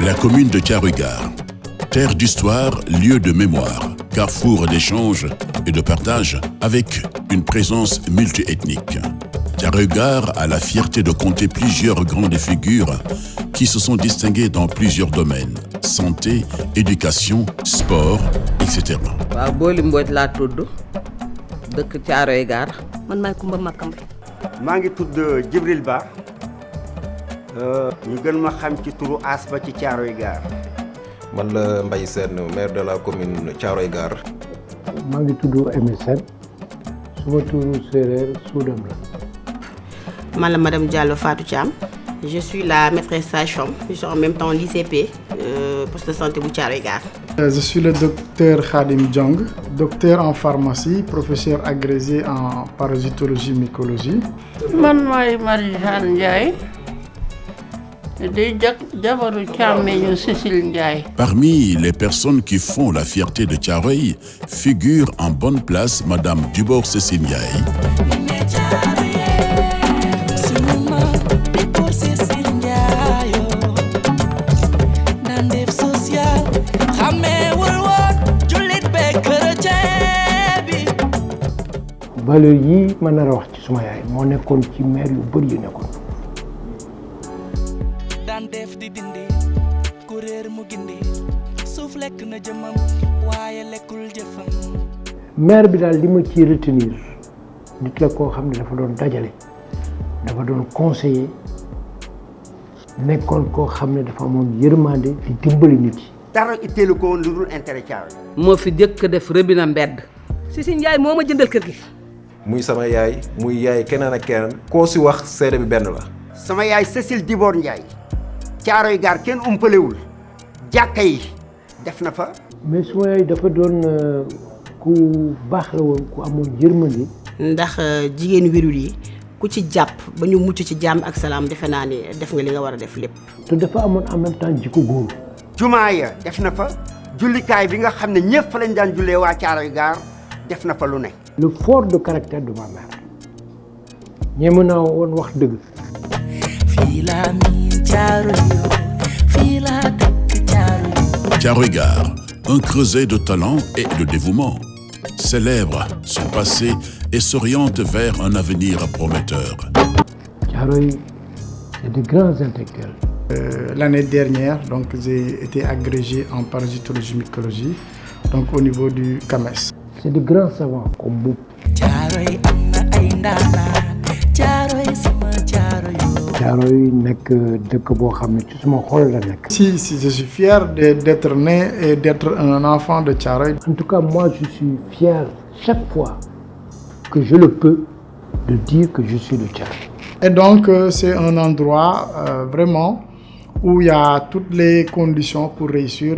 La commune de Thiaroye-Gare, terre d'histoire, lieu de mémoire, carrefour d'échanges et de partage avec une présence multiethnique. Thiaroye-Gare a la fierté de compter plusieurs grandes figures qui se sont distinguées dans plusieurs domaines: santé, éducation, sport, etc. waaw Booli Mbodj laa tudd dëkk Thiaroye-Gare. man maay Kumba Makam. maa ngi tudd Djibril Ba ñu gën ma xam ci turu Asba ci Thiaroye-Gare. man la Mbaye Sène maire de la commune Thiaroye-Gare. maa ngi tudd MSN suma turu séeréer Soudam la. man la madame Diallo Fatou Thiam. Je suis la maîtresse sage-femme. Je suis en même temps l'ICP, poste de santé bu Thiaroye-Gare. Je suis le docteur Khadim Diong, docteur en pharmacie, professeur agrégé en parasitologie mycologie. man maay Marie-Jeanne Ndiaye di jabaru càmmeñu Cécile Ndiaye. Parmi les personnes qui font la fierté de Thiaroye figure en bonne place Madame Dubor Cécile Ndiaye. valeur yi ma nar a wax ci suma yaay moo nekkoon ci maire yu bëri yu nekkoon. daan def di dindi ku réer mu gindi suuf lekk na jëmam waaye lekkul jëfam. maire bi daal li ma ciy retenir nit la koo xam ne dafa doon dajale dafa doon conseiller nekkoon koo xam ne dafa amoon yërmande di dimbali nit yi. dara itteelu ko woon lu dul intérêt Thiaroye. moo fi jëkk def rëbina mbedd. Cécile Ndiaye moo ma jëndal kër gi. muy sama yaay muy yaay keneen ak keneen koo si wax seede bi benn la. sama yaay Cécile Dibor Ndiaye Thiaroye-Gare kenn umpalewul jàkka yi def na fa. mais suma yaay dafa doon ku baax la woon ku amoon yërmande. ndax jigéenu wérul yi ku ci jàpp ba ñu mucc ci jàmm ak salaam defe naa ni def nga li nga war a def lépp. te dafa amoon en même temps jikko góor. jumaa ya def na fa jullikaay bi nga xam ne ñëpp fa lañ daan jullee waa Thiaroye-Gare def na fa lu ne. le fort de caractère de ma mère ñeme naa woon wax dëgg. fii laa miin Thiaroye fii laa dëkk Thiaroye. Thiaroye-Gare, un creuset de talent et de dévouement, célèbre son passé et s'oriente vers un avenir prometteur. Thiaroye, c'est de grands intellectuels. L'année dernière, donc, j'ai été agrégé en parasitologie mycologie, donc au niveau du CAMES. C'est de grands savants comme vous. Thiaroye am na ay ndaanaan Thiaroye sama Thiaroye. Thiaroye nekk dëkk boo xam ne ci suma xol la nekk. Si, je suis fier d'être né et d'être un enfant de Thiaroye. En tout cas, moi, je suis fier chaque fois que je le peux de dire que je suis de Thiaroye. Et donc, c'est un endroit vraiment où il y a toutes les conditions pour réussir.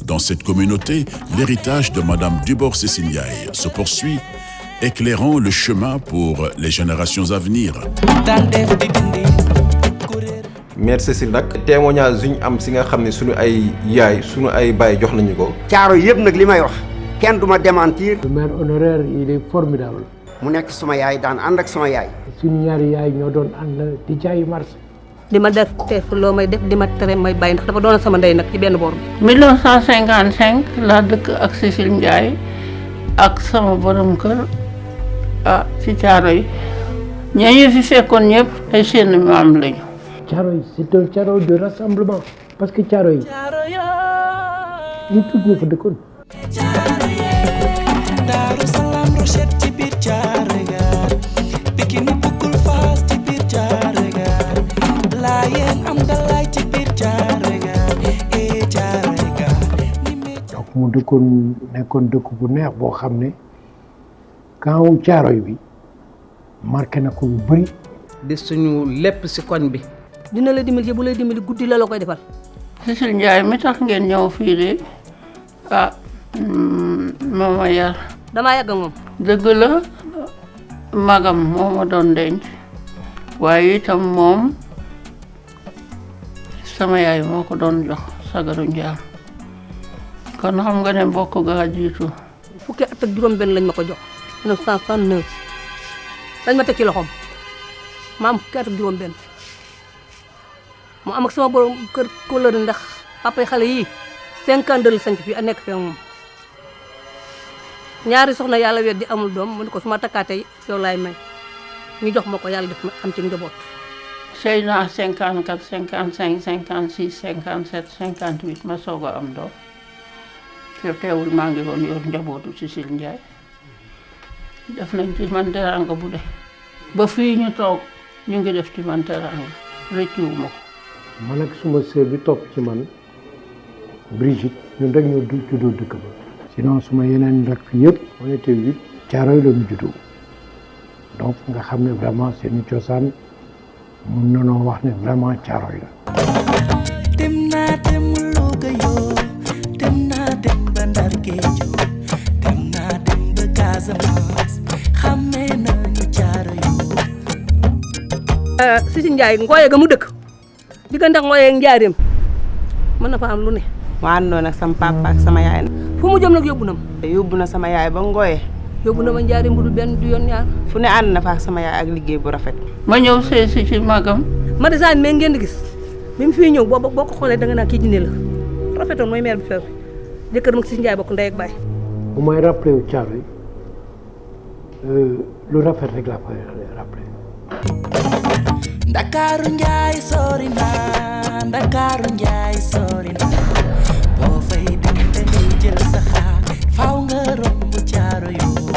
Dans cette communauté, l'héritage de Madame Dubor Cécile Ndiaye se poursuit, éclairant le chemin pour les générations à venir. maire Cécile nag témoignage yu ñu am si nga xam ne suñu ay yaay suñu ay baay jox nañu ko. Thiaroye yëpp nag li may wax kenn du ma démentir. Le maire honoraire il est formidable. mu nekk suma yaay daan ànd ak suma yaay. suñu ñaari yaay ñoo doon ànd di jaayi marché. di ma def te loo may def di ma tere may bàyyi ndax dafa doon sama ndey nag ci benn boor bi. 1955 laa dëkk ak Cécile Ndiaye ak sama borom kër ci Thiaroye ñooñu fi fekkoon ñëpp ay seen maam lañu. Thiaroye c'est un Thiaroye de rassemblement parce que Thiaroye ñu tudd ñoo fa dëkkoon. Daaru Salaam Rochette ci biir Thiaroye-Gare Pikine Boucoul Fass ci biir Thiaroye-Gare Layeen am Dalaay ci biir Thiaroye-Gare et Thiaroye-Gare. donc mu dëkkoon nekkoon dëkk bu neex boo xam ne kaawu Thiaroye bi marqué na ko lu bëri. di suñu lépp si koñ bi. dina la dimbali bu lay dimbali guddi la koy defal. Cécile Ndiaye mi tax ngeen ñëw fii de mama yar. damaa yàgg ak moom. dëgg la magam moo ma doon denc waaye itam moom sama yaay moo ko doon jox sagaru njaam kon xam nga ne mbokk gaa jiitu. fukki at ak juróom-benn lañ ma ko jox 1969 dañ ma teg ci loxoom ma am fukki at ak juróom-benn mu am ak sama borom kër kóllëre ndax papa xale yii 52 la sanc fii a nekk fee moom ñaari soxna yàlla weddi amul doom mu ne ko su ma takkaatee yow laay may ñu jox ma ko yàlla def ma am ci njaboot. sëy naa 54 55 56 57 58 ma soog a am doom te teewul maa ngi woon yor njabootu Cécile Ndiaye def nañ ci man teraanga bu de ba fii ñu toog ñu ngi def ci man teraanga rëccuwuma ko. man ak suma sœur bi topp ci man Brigitte ñun rek ñoo juddoo dëkk ba. sinon suma yeneen rak fi yëpp on était 8 Caaroy la ñu juddoo donc nga xam ne vraiment seeni cosaan mun nanoo wax ne vraiment Caaroy la. dem naa dem Louga yoo dem naa dem ba Ndar Géejo dem naa dem ba Casamance xamee nañu Caaroy yoo. Cécile Ndiaye ngooye ga mu dëkk diggante ngooye ak njaareem mën na fa am lu ne. ma àndoon ak sama papa ak sama yaay. fu mu jëm nag yóbbu na ma. yóbbu na sama yaay ba Ngoye. yóbbu na ma njaareem bu dul benn du yoon ñaar. fu ne ànd na fa ak sama yaay ak liggéey bu rafet. ma ñëw sëy si ci magam. ma desaan mais ngeen di gis bi mu fii ñëw boo ko xoolee danga naan kii jinne la rafetoon mooy mère bi fer bi jëkkër mag Cécile Ndiaye bokk ndey ak baay. bu may rappelé wu Caaroy lu rafet rek laa koy rappelé. Ndakaaru Njaay sori na Ndakaaru Njaay sori na boo fay dem dangay jël sa xaar faaw nga romb Caaroy yoo.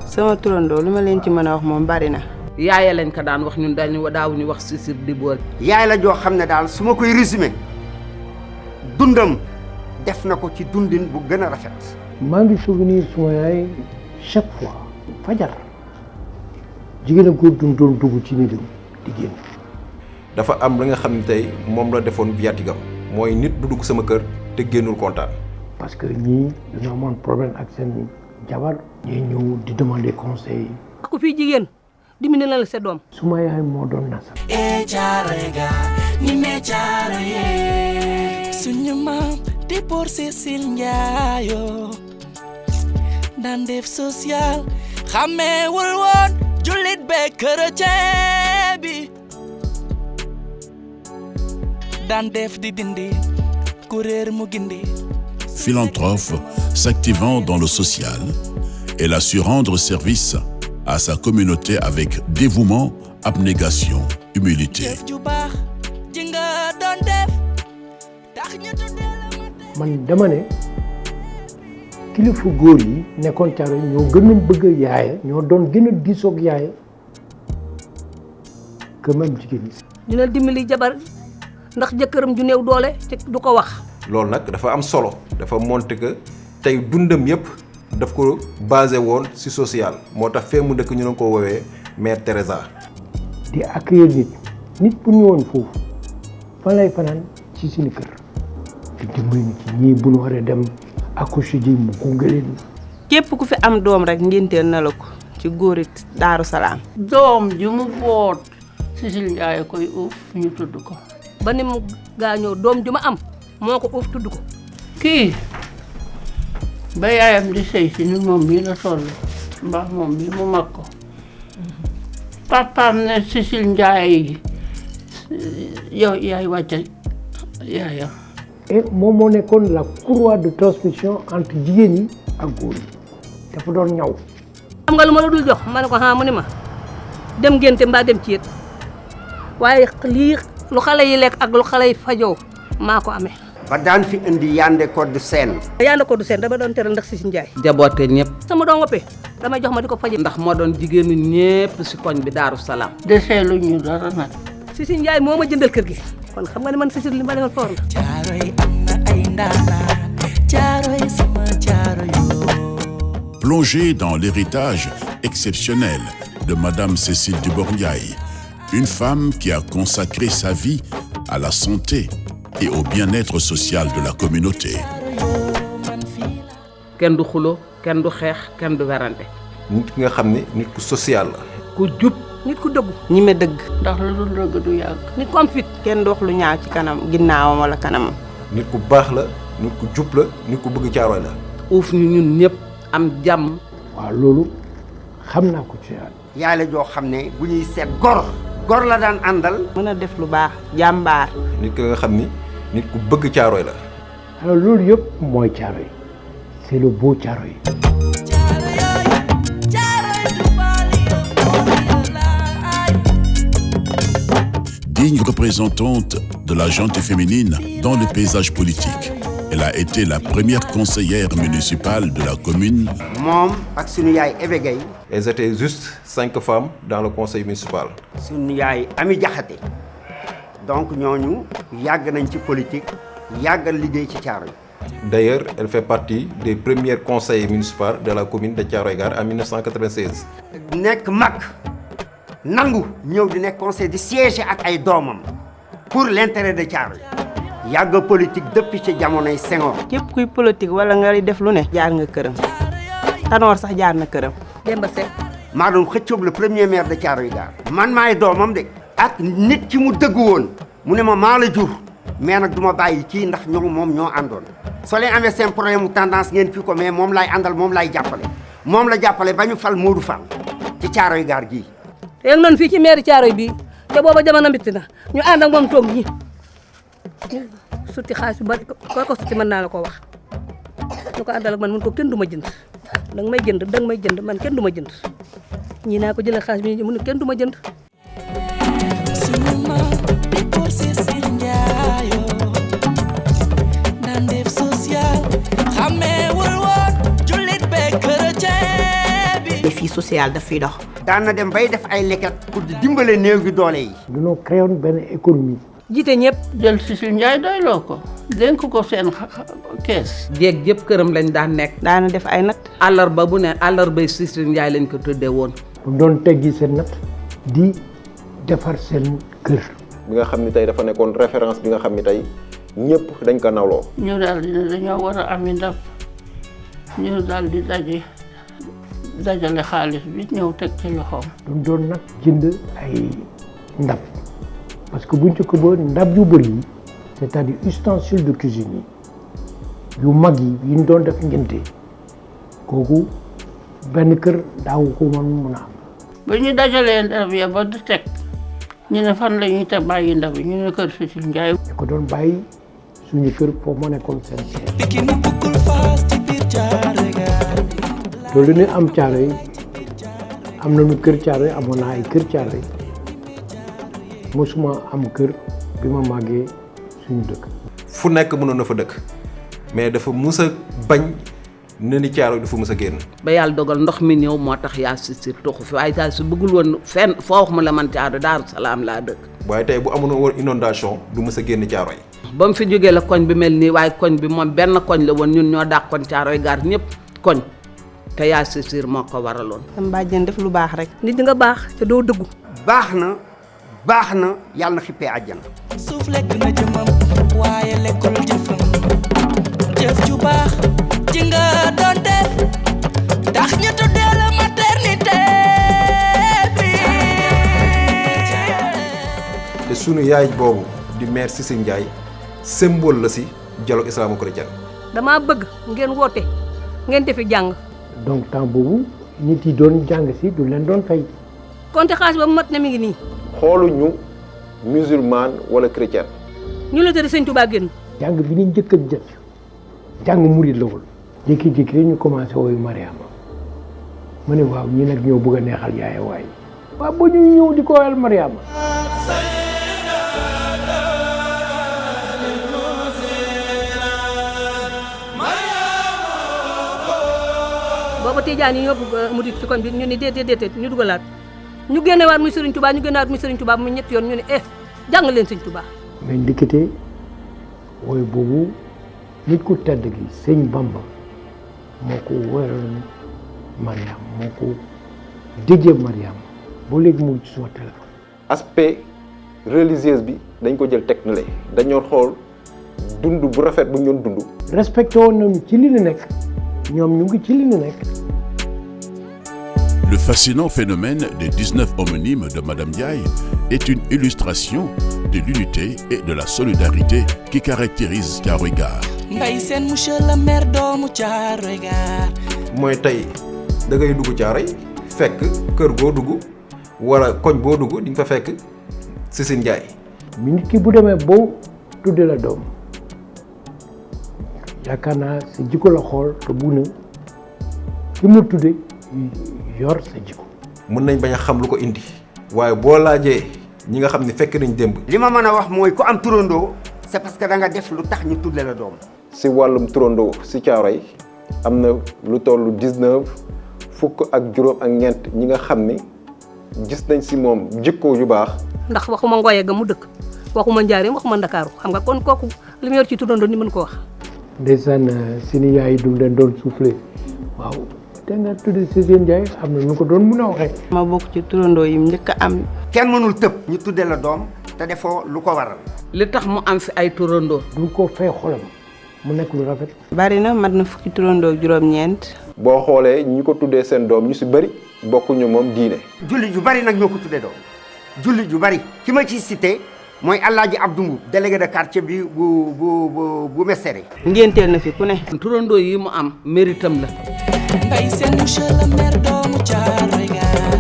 sama turandoo lu ma leen ci mën a wax moom bari na. yaaya lañ ko daan wax ñun daawuñu wax Cécile di bool. yaay la joo xam ne daal su ma koy résumé dundam def na ko ci dundin bu gën a rafet. maa ngi souvenir suma yaay chaque fois fajar jigéen ak góor doon dugg ci nitam di génn. dafa am la nga xam ne tey moom la defoon viatigam mooy nit du dugg sama kër te génnul kontaan. parce que ñii dañoo amoon problème ak seen jabar. ñuy ñëw di demander conseil. ku fi jigéen dimbali na la sa doom. suma yaay moo doon nasa. Caaroy ga ñi me Caaroy yee suñu maam di pour Cécile Ndiaye daan def social xàmmeewul woon jullit be chrétien bi daan def di dindi ku réer mu gindi. Philanthrope s'activant dans le social, elle a su rendre service à sa communauté avec dévouement, abnégation, humilité. man dama ne kilifa góor yi nekkoon Caaroy ñoo gën a bëgg yaaya ñoo doon gën a diisoog yaaya que même jigéen ñi. dina dimbali jabar ndax jëkkëram ju néew doole te du ko wax. loolu nag dafa am solo dafa montre que tey dundam yëpp daf ko basé woon ci social moo tax fee mu dëkk ñu doon ko woowee Mère Teresa. di accueillir nit bu ñëwoon foofu fan lay fanaan ci suñu kër di dimbali nit ñii bu ñu waree dem accoucher ji mu gunge leen. képp ku fi am doom rek ngénteel na la ko ci góorit Daaru Salaam. doom ju mu boot Cécile Ndiaye koy uuf ñu tudd ko. ba ni mu gaañoo doom ju ma am moo ko uuf tudd ko. kii ba yaayam di sëy si ni moom bii la toll mbaa moom bii mu mag ko papaam ne Cécile Ndiaye yow yaay wàcce yaayam. et moom moo nekkoon la courroie de transmission entre jigéen ñi ak góor yi dafa doon ñaw. xam nga lu ma la dul jox ma ne ko ah mu ne ma dem ngénte mbaa dem ceet waaye lii lu xale yi lekk ak lu xale yi fajoo maa ko amee. ba daan fi indi Yandé Codou Sène. Yandé Codou Sène dama doon teral ndax Cécile Ndiaye. jaboote ñëpp. sama doom woppee damay jox ma di ko faje ndax moo doon jigéenu ñëpp ci koñ bi Daaru Salaam. desee lu ñu dara nag. Cécile Ndiaye moo ma jëndal kër gi kon xam nga ne man Cécile li ma defal foor la. Caaroy am na ay ndaanaan Caaroy sama Caaroy yoo. Plongée dans l'héritage exceptionnel de Madame Cécile Dibor Ndiaye, une femme qui a consacré sa vie à la santé et au bien-être social de la communauté. kenn du xulo kenn du xeex kenn du werante. nit ki nga xam ne nit ku social la. ku jub. nit ku dëggu. ñi me dëgg. ndax lu dul dëgg du yàgg. nit ku am fit. kenn du wax lu ñaaw ci kanam ginnaawam wala kanamam. nit ku baax la nit ku jub la nit ku bëgg Caaroy la. uuf ñu ñun ñëpp am jàmm. waaw loolu xam naa ko ci yaay la joo xam ne bu ñuy seet gor la daan àndal. mën a def lu baax jàmbaar. nit ki nga xam ni nit ku bëgg Thiaroye la. alors loolu yëpp mooy Thiaroye c'est le beau Thiaroye. Digne représentante de la gente féminine dans le paysage politique, elle a été la première conseillère municipale de la commune. moom ak sunu yaay Ebe Gueye. Elles étaient juste 5 femmes dans le conseil municipal. sunu yaay Ami Jaxate donc ñooñu yàgg nañ ci politique yàggal liggéey ci Thiaroye. D'ailleurs, elle fait partie des premiers conseillers municipaux de la commune de Thiaroye-Gare en 1996. nekk mag nangu ñëw di nekk conseil di siéger ak ay doomam pour l'intérêt de Thiaroye. yàgg politique depuis ci jamonoy Senghor. képp kuy politique wala nga def lu ne. jaar nga këram. Tanor sax jaar na këram. Demba Seck. maa doon xëccoob le premier maire de Thiaroye-Gare. man maay doomam de. ak nit ki mu dëgg woon mu ne ma maa la jur mais nag du ma bàyyi kii ndax moom ñoo àndoon. soo leen amee seen problème mu tendance ngeen kii ko mais moom laay àndal moom laay jàppale moom la jàppale ba ñu fal Modou Fall ci Thiaroye-Gare gii. yéen noonu fii ci maire Thiaroye bii te booba jamono mbitti na ñu ànd ak moom toog ñi suti xaalis bu bari ko suti mën naa la ko wax ñu ko àndal ak man ko kenn du ma jënd danga may jënd man kenn du ma jënd ñii naa ko jëlee xaalis bi mu ne kenn du ma jënd. défi social daf fiy dox. daan na dem bay def ay leket pour di dimbale néew gi doole yi. dañoo créé woon benn économie. jiite ñëpp. jël Cécile Ndiaye doyloo ko dénk ko seen kees. jéeg yëpp këram lañ daan nekk. daana def ay natt. àllarba bu ne àllarbay Cécile Ndiaye lañ ko tuddee woon. doon teggi seen natt di defar seen kër. bi nga xam ni tey dafa nekkoon référence bi nga xam ni tey ñëpp dañ ko nawloo. ñu daal di ne dañoo war a ami ndab ñu daal di dajale xaalis bi ñëw teg ci loxoom. doon nag jënd ay ndab parce que bu njëkk ba ndab yu bëri yi c'est-à-dire ustensiles de cuisine yi yu mag yi yi ñu doon def ngénte kooku benn kër daaw ko mën a am. ba ñu dajalee ndab ya ba di teg ñu ne fan la ñuy te bàyyi ndab yi ñu ne kër Cécile Ndiaye. ñu ko doon bàyyi suñu kër foofu moo nekkoon seen siège. loolu ne am Thiaroye am nañu kër Thiaroye amoon naa ay kër Thiaroye mosuma am kër bi ma màggee suñu dëkk. fu nekk mënoon na fa dëkk mais dafa mus a bañ ne ni Thiaroye dafa mus a génn. ba yàlla dogal ndox mi ñëw moo tax yaa si toxu fi waaye daal su bëggul woon fenn foo wax ma la man Thiaroye Daaru Salaam laa dëkk. waaye tey bu amoon woon inondation du mus a génn Thiaroye. ba mu fi jógee la koñ bi mel nii waaye koñ bi moom benn koñ la woon ñun ñoo dàqoon Thiaroye-Gare ñëpp koñ. te yaa Cécile moo ko waraloon. dama bàjjen def lu baax rek. nit di nga baax te doo dëggu. baax na yàlla na xippee àjjana. suuf lekk na jëmam waaye lekkul jëfam jëf ju baax ji nga doon def tax ñu tuddee la maternité bi. te sunu yaay boobu di mère Cécile Ndiaye symbole la si dialogue islamo-chrétien. damaa bëgg ngeen woote ngeen defi jàng. donc temps boobu nit yi doon jàng si du leen doon fay. konte xaalis ba mu mat na mi ngi nii. xooluñu musulman wala chrétien. ñu la tëdd sëñ Tuubaa génn. jàng bi ñu njëkk a jëf jàng murid la woon. jékki-jékki rek ñu commencé woyu Mariama ma ne waaw ñii nag ñoo bëgg a neexal yaay waay. waaw ba ñu ñëw di ko woyal Mariama. booba Tijaan yi yóbbu murid ci koñ bi ñu ne déedéet ñu dugalaat ñu génnewaat muy Serigne Touba ñu génnewaat muy Serigne Touba mu ñetti yoon ñu ne jàng leen Serigne Touba. mais ndikete woy boobu nit ku tedd gi sëñ Bamba moo ko woyaloon Mariam moo ko déjee Mariam boo léegi mu ngi ci suma téléphone. aspect religieuse bi dañ ko jël teg na le dañoo xool dund bu rafet bu ñu doon dund. respecté woon nañu ci li ñu nekk ñoom ñu ngi ci li ñu nekk. Le fascinant phénomène des 19 homonymes de Madame Ndiaye est une illustration de l'unité et de la solidarité qui caractérise Thiaroye-Gare. Mbaye Sène monsieur le maire doomu Thiaroye-Gare. mooy tey da ngay dugg Thiaroye fekk kër goo dugg wala koñ boo dugg di nga fa fekk Cécile Ndiaye. mi nit ki bu demee boo tuddee la doom yaakaar naa sa jikko la xool te bu ne ki mu tudde yor sa jikko. mën nañ bañ a xam lu ko indi waaye boo laajee ñi nga xam ne fekk nañ démb. li ma mën a wax mooy ku am turandoo c'est parce que da nga def lu tax ñu tudde la doom. si wàllum turandoo si Thiaroye am na lu tollu 19 fukk ak juróom ak ñeent ñi nga xam ni gis nañ si moom jikko yu baax. ndax waxuma Ngoye ga mu dëkk waxuma Njaaréem waxuma Ndakaaru xam nga kon kooku li mu yor ci turandoo ni mën ko wax. ndeysaan suñu yaay du leen doon soufflé waaw te nga tudde Cécile Ndiaye am na nu ko doon mën a waxee. ma bokk ci turandoo yi njëkk a am. kenn mënul tëb ñu tudde la doom te defoo lu ko waral. li tax mu am fi ay turandoo. du ko fay xolam mu nekk lu rafet. bari na mat na fukki turandoo ak juróom-ñeent. boo xoolee ñi ko tuddee seen doom ñu si bëri bokkuñu moom diine. jullit yu bari nag ñoo ko tuddee doom jullit yu bari ki ma ciy cité mooy Alaaji Abdou Mboub délégué de quartier bi bu Mesere. ngénteel na fi ku ne. turandoo yi mu am méritam la. Mbaye Sène monsieur le maire doomu Thiaroye Gare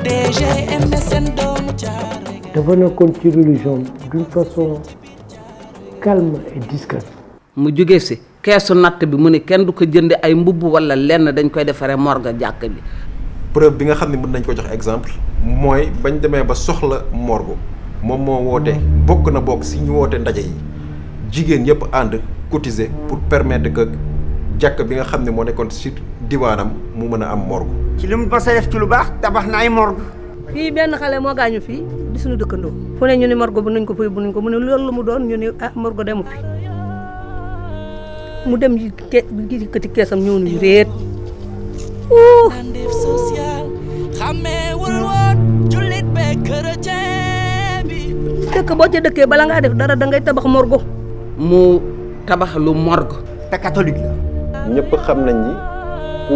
DG MSN doomu Thiaroye Gare. dafa nekkoon ci religion d'une façon calme et discrète. mu jóge si keesu natt bi mu ne kenn du ko jënd ay mbubb wala lenn dañ koy defaree morgue jàkk bi. preuve bi nga xam ne mën nañ ko jox exemple mooy bañ demee ba soxla morgue moom moo woote bokk na bokk si ñu woote ndaje yi jigéen yëpp ànd cotiser pour permettre que jàkk bi nga xam ne moo nekkoon si diwaanam mu mën a am morgue. ci li mu mës a def ci lu baax tabax na ay morgue. fii benn xale moo gaañu fii di suñu dëkkandoo. fu ne ñu ne morgue bu nañ ko fay bu nañ ko mu ne loolu lu mu doon ñu ne ah morgue demu fi mu dem ji kati keesam ñëw nañu réet. def social xàmmeewul woon jullit be chrétien bi. dëkk boo ca dëkkee bala ngaa def dara da ngay tabax morgue. mu tabax lu morgue. te catholique la. ñëpp xam nañ ni ku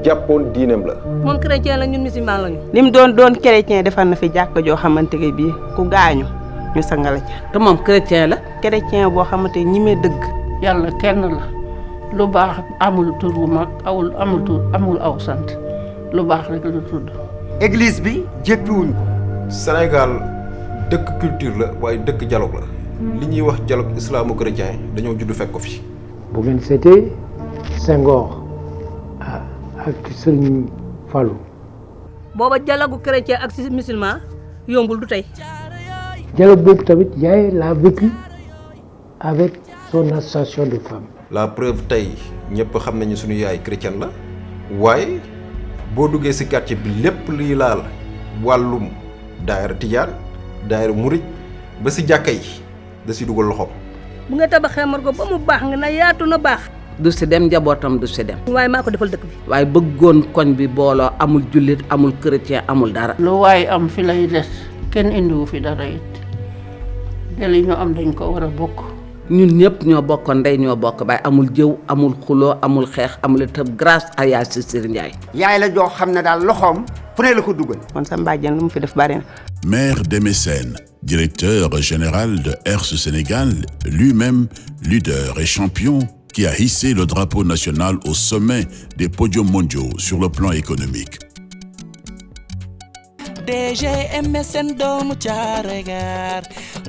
jàppoon diineem la. moom chrétien la ñun musulman lañu. li mu doon chrétien defar na fi jàkk joo xamante ne bii ku gaañu ñu sangala ca. te moom chrétien la. chrétien boo xamante ni ñi mee dëgg. yàlla kenn la lu baax amul tur bu mag amul tur amul aw sant lu baax rek la tudd. église bi jéppiwuñ ko. Sénégal dëkk culture la waaye dëkk dialogue la li ñuy wax dialogue islamo-chrétien dañoo judd fekk ko fi. bu ngeen seetee Senghor ak Serigne Fallou. booba dialogue chrétien ak si musulman yombul du tey. dialogue boobu tamit yaay l'a vécu avec son association de femmes. la preuve tey ñëpp xam nañu suñu yaay chrétienne la waaye boo duggee ci quartier bi lépp luy laal wàllum daayira tijaan daayira murit ba ci jàkka yi da ci dugal loxoom. bu nga tabaxee morgue ba mu baax nga na yaatu na baax. du si dem njabootam du si dem. waaye maa ko defal dëkk bi. waaye bëggoon koñ bi booloo amul jullit amul chrétien amul dara. lu waaye am fi lay des kenn indiwu fi dara it te li ñu am dañ ko war a bokk. ñun ñëpp ñoo bokk ndey ñoo bokk baay amul jëw amul xuloo amul xeex amul itam grâce à yaa Cécile Ndiaye. yaay la joo xam ne daal loxoom fu ne la ko dugal. kon sa mbàjjan lu mu fi def bari na. Maire d'Emessène, directeur général de Herse Sénégal, lui-même leader et champion qui a hissé le drapeau national au sommet des podiums mondiaux sur le plan économique. DG MSN doomu Thiaroye Gare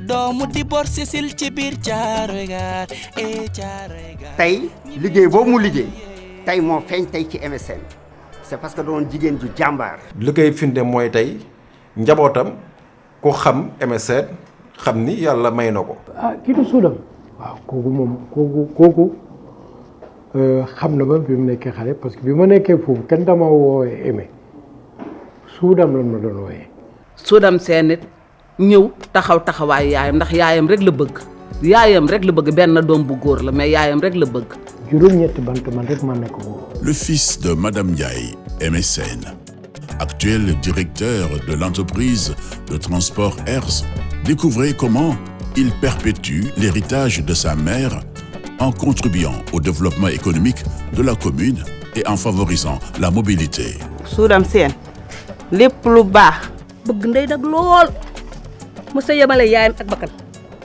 doomu Dibor Cécile ci biir Thiaroye Gare Thiaroye Gare. tey liggéey boobu mu liggéey tey moo feeñ tey ci MSN c'est parce que doon jigéen ju jàmbaar. li koy firnde mooy tey njabootam ku xam MSN xam ni yàlla may na ko. kii du suudam. waaw kooku moom kooku xam na ba bi mu nekkee xale parce que bi ma nekkee foofu kenn dama woowee Aimé suudam lan ma doon wooyee. suudam seen nit ñëw taxawaay yaayam ndax yaayam rek la bëgg. yaayam rek la bëgg benn doom bu góor la mais yaayam rek la bëgg. juróom-ñetti bant man rek ma nekk góor. Le fils de Madame Ndiaye, MSN, actuel directeur de l'entreprise de transport Herse, découvrez comment il perpétue l'héritage de sa mère en contribuant au développement économique de la commune et en favorisant la mobilité. suudam seen lépp lu baax. bëgg ndey nag lool mos a yemale yaayam ak bakkan.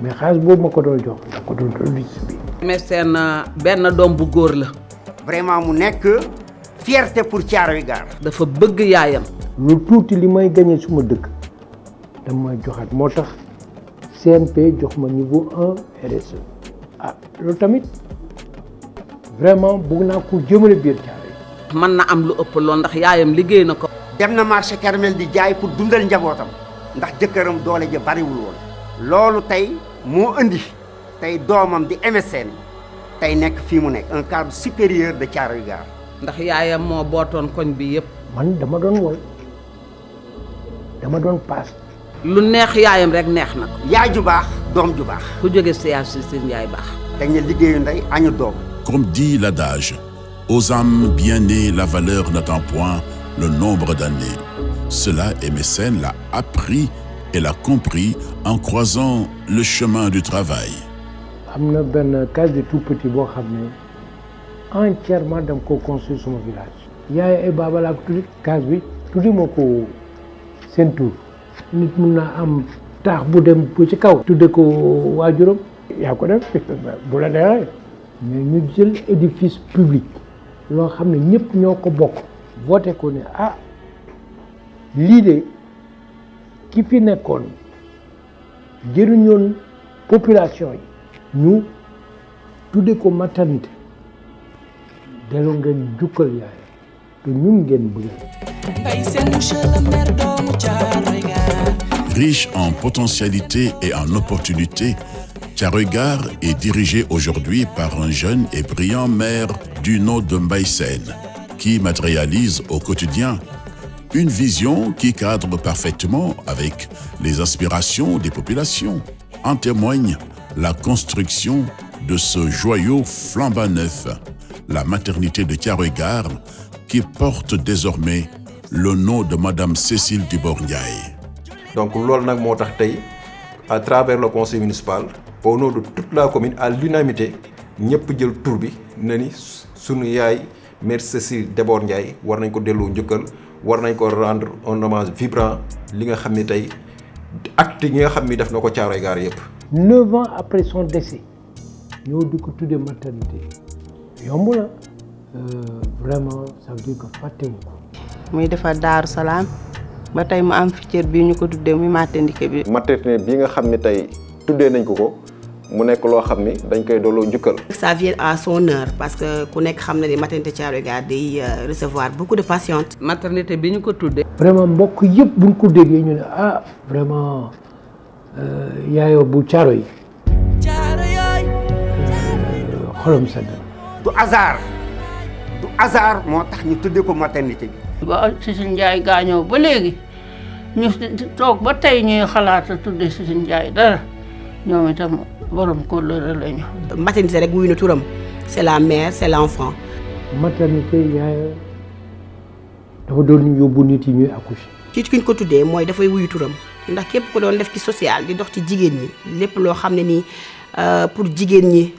mais xaalis boobu ma ko doon jox da ko doon redistribuer. MSN benn doom bu góor la. vraiment mu nekk fierté pour Thiaroye Gare. dafa bëgg yaayam. lu tuuti li may gagné suma dëkk dama joxaat moo tax CNP jox ma niveau 1 RSE. loolu tamit vraiment bëgg naa ko jëmale biir Thiaroye. mën na am lu ëpp lool ndax yaayam liggéey na ko. dem na marché Kermel di jaay pour dundal njabootam ndax jëkkëram doole ja bariwul woon. loolu tey moo indi tey doomam di MSN tey nekk fii mu nekk un cadre supérieur de Thiaroye Gare. ndax yaayam moo bootoon koñ bi yëpp. man dama doon woy dama doon paas. lu neex yaayam rek neex na ko. yaay ju baax doom ju baax. ku jóge si yaa si seen yaay baax. dañ ne liggéeyu ndey añu doom. Comme dit l'adage, aux âmes bien nées, la valeur n'attend point le nombre d'années. Cela, MSN l'a appris et l'a compris en croisant le chemin du travail. am na benn case de tout petit boo xam ne entièrement dama ko construire sama village. yaay ay baaba laa ko tuddi case bi tuddi moo ko seen tur. nit mun naa am taax bu dem bu ci kaw. tudde ko waajuram. yaa ko def bu la neexee. mais ñu jël édifice public loo xam ne ñëpp ñoo ko bokk. voté ko ne ah lii de ki fi nekkoon jëriñoon population yi. ñu tudde ko maternité delloo ngeen jukkal yaay te ñun ngeen bëggal. Riche en potentialités et en opportunités, Thiaroye Gare est dirigé aujourd'hui par un jeune et brillant maire du nom de Mbaye Sène, qui matérialise au quotidien une vision qui cadre parfaitement avec les aspirations des populations. En témoigne la construction de ce joyau flambant neuf, la maternité de Thiaroye Gare, qui porte désormais le nom de Madame Cécile Dibor Ndiaye. Donc loolu nag moo tax tey à travers le conseil municipal au nom de toute la commune à l'unanimité ñëpp jël tur bi na ni sunu yaay mère Cécile Dibor Ndiaye war nañ ko delloo njukkal war nañ ko rendre un hommage vibrant li nga xam ni tey acte yi nga xam ni def na ko Thiaroye Gare yëpp. 9 ans après son décès ñoo di ko tuddee maternité yomb na vraiment ça veut dire que fàttewu ko. muy defar Daaru Salaam ba tey mu am fi cër bii ñu ko tuddee muy maternité bi. maternité bi nga xam ni tey tuddee nañ ko mu nekk loo xam ni dañ koy dooloo njukkal. ça vient à son heure parce que ku nekk xam na ni maternité Thiaroye Gare day recevoir beaucoup de patientes. maternité bi ñu ko tuddee. vraiment mbokk yëpp buñ ko déggee ñu ne ah vraiment. yaayoo bu Thiaroye xolam sedd du hasard moo tax ñu tuddee ko maternité bi. ba Cécile Ndiaye gaañoo ba léegi ñu toog ba tey ñuy xalaat a tuddee Cécile Ndiaye dara ñoom itam borom kóllëre lañu. maternité rek wuyu na turam c'est la mère c'est l'enfant. maternité yaay dafa doon yóbbu nit yi ñuy accoucher. ci ki ñu ko tuddee mooy dafay wuyu turam. ndax képp ko doon def ci social di dox ci jigéen ñi lépp loo xam ne nii pour jigéen ñi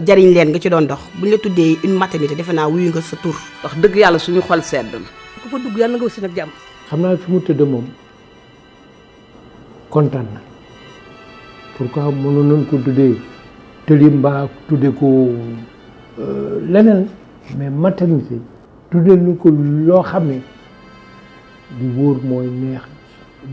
jariñ leen nga ci doon dox bu ñu la tuddee une maternité defe naa wuyu nga sa tur. wax dëgg yàlla suñu xol sedd na. ku fa dugg yàlla nga aussi nag jàmm. xam naa fi mu tëdd moom kontaan na pourquoi mënoon nañ ko tuddee tëli mbaa tuddee ko leneen mais maternité tuddee ñu ko loo xam ne di wóor mooy neex.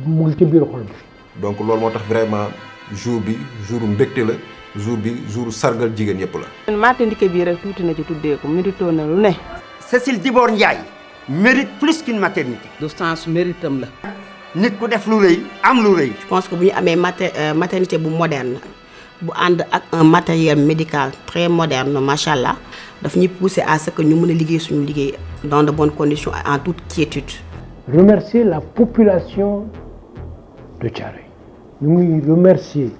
mu ngi ci biir xol bi. donc loolu moo tax vraiment jour bi jour mbégte la jour bi jour sargal jigéen yëpp la. maternité bii rek tuuti na ci tuddee ko mérito na lu ne. Cécile Dibor Ndiaye mérite plus qu'une maternité. du sens méritam la. nit ku def lu rëy am lu rëy. je pense que bu ñu amee maternité bu moderne bu ànd ak un matériel médical très moderne macha allah daf ñuy pousser à ce que ñu mën a liggéey suñu liggéey dans de bonnes conditions en toute quiétude. remercier la population de Thiaroye. Nous remercier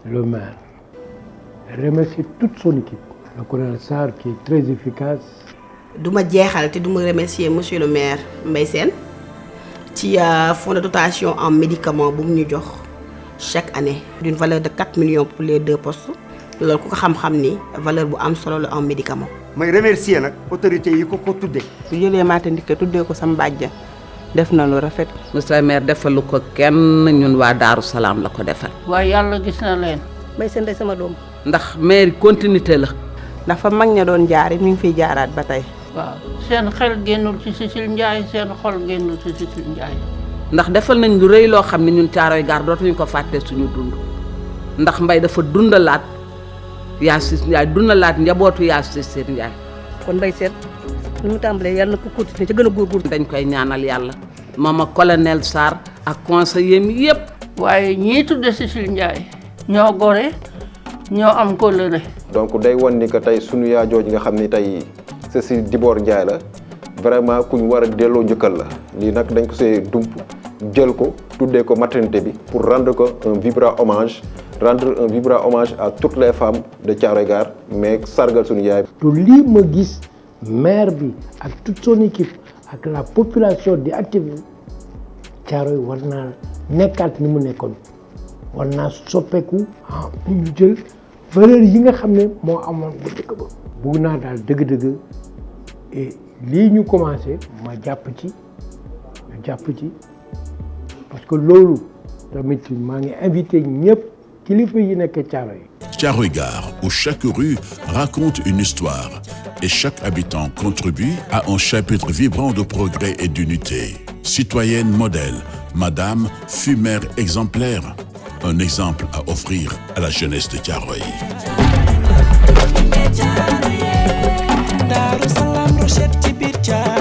le maire, remercier toute son équipe. Le colonel Sarr qui est très efficace. Je vais remercier monsieur le maire Mbaye Sène ci fonds de dotation en médicaments bu ñu jox chaque année d'une valeur de 4 millions pour les 2 postes. loolu ku ko xam-xam ni valeur bu am solo la en médicament. may remercier nag autorités yi ko tuddee. su jëlee maternité tuddee ko sama bàjjan def na lu rafet. monsieur le maire defalu ko kenn ñun waa Daaru Salaam la ko defal. waaye yàlla gis na leen. Mbaye Sène day sama doom. ndax maire continuité la. ndax fa mag ña doon jaar it mi ngi fiy jaaraat ba tey. waaw seen xel génnul ci Cécile Ndiaye seen xol génnul ci Cécile Ndiaye. ndax defal nañ lu rëy loo xam ne ñun Thiaroye Gare dootuñu ko fàtte suñu dund ndax Mbaye dafa dundalaat yaa Cécile Ndiaye dundalaat njabootu yaa Cécile Ndiaye kon Mbaye Sène lu mu tàmbalee yàlla na ko continuer ca gën a góorgóorlu. dañ koy ñaanal yàlla moom ak colonel Sarr ak conseiller mi yëpp. waaye ñii tudde Cécile Ndiaye ñoo gore ñoo am kóllëre. donc day wan ni que tey sunu yaa jooju nga xam ni tey Cécile Dibor Ndiaye la vraiment kuñ war a delloo njëkkal la lii nag dañ ko see dump jël ko tuddee ko maternité bi pour rendre ko un vibrant hommage à toutes les femmes de Thiaroye Gare mais sargal sunu yaay. te lii ma gis maire bi ak toute son équipe ak la population di active Thiaroye war naa nekkaat ni mu nekkoon war naa soppeeku ñu jël valeur yi nga xam ne moo amoon bu dëkk ba. bugg naa daal dëgg-dëgg et lii ñu commencé ma jàpp ci parce que loolu tamit maa ngi invité ñëpp kilifa yi nekk Thiaroye. Thiaroye Gare, où chaque rue raconte une histoire et chaque habitant contribue à un chapitre vibrant de progrès et d'unité. Citoyenne modèle, Madame fut mère exemplaire, un exemple à offrir à la jeunesse de Thiaroye. Daaru Salaam Rochette ci biir Thiaroye